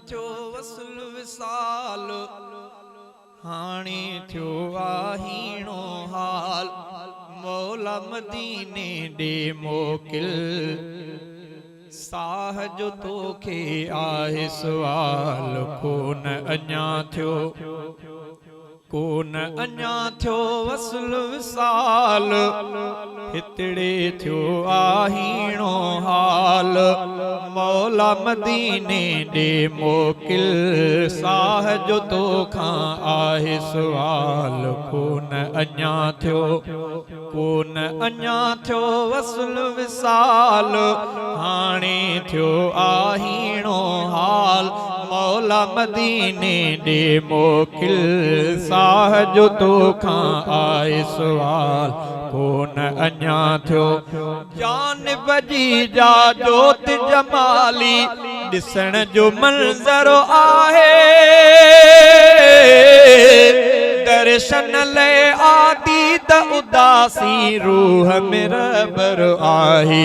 ٿيو وصل وصال، هاڻي ٿيو آ هيڻو حال، مولا مديني ڏي موڪل، ساهه جو توکي آهي سوال، ڪونه اڃا ٿيو. ڪونه اڃا ٿيو وصل وصال، هتڙي ٿيو آ هيڻو حال، مولا مديني ڏي موڪل، ساهه جو توکان آهي سوال، ڪونه اڃا ٿيو، ڪونه اڃا ٿيو وصل وصال، هاڻي ٿيو آ هيڻو حال، مولا مديني ڏي موڪل، ساهه جو توکان آهي سوال، ڪونه اڃا ٿيو. جانب جي جا جوت جمالي، ڏسڻ جو منظر آهي، درشن لئه آ ديد اداسي، روح ۾ رهبر آهي.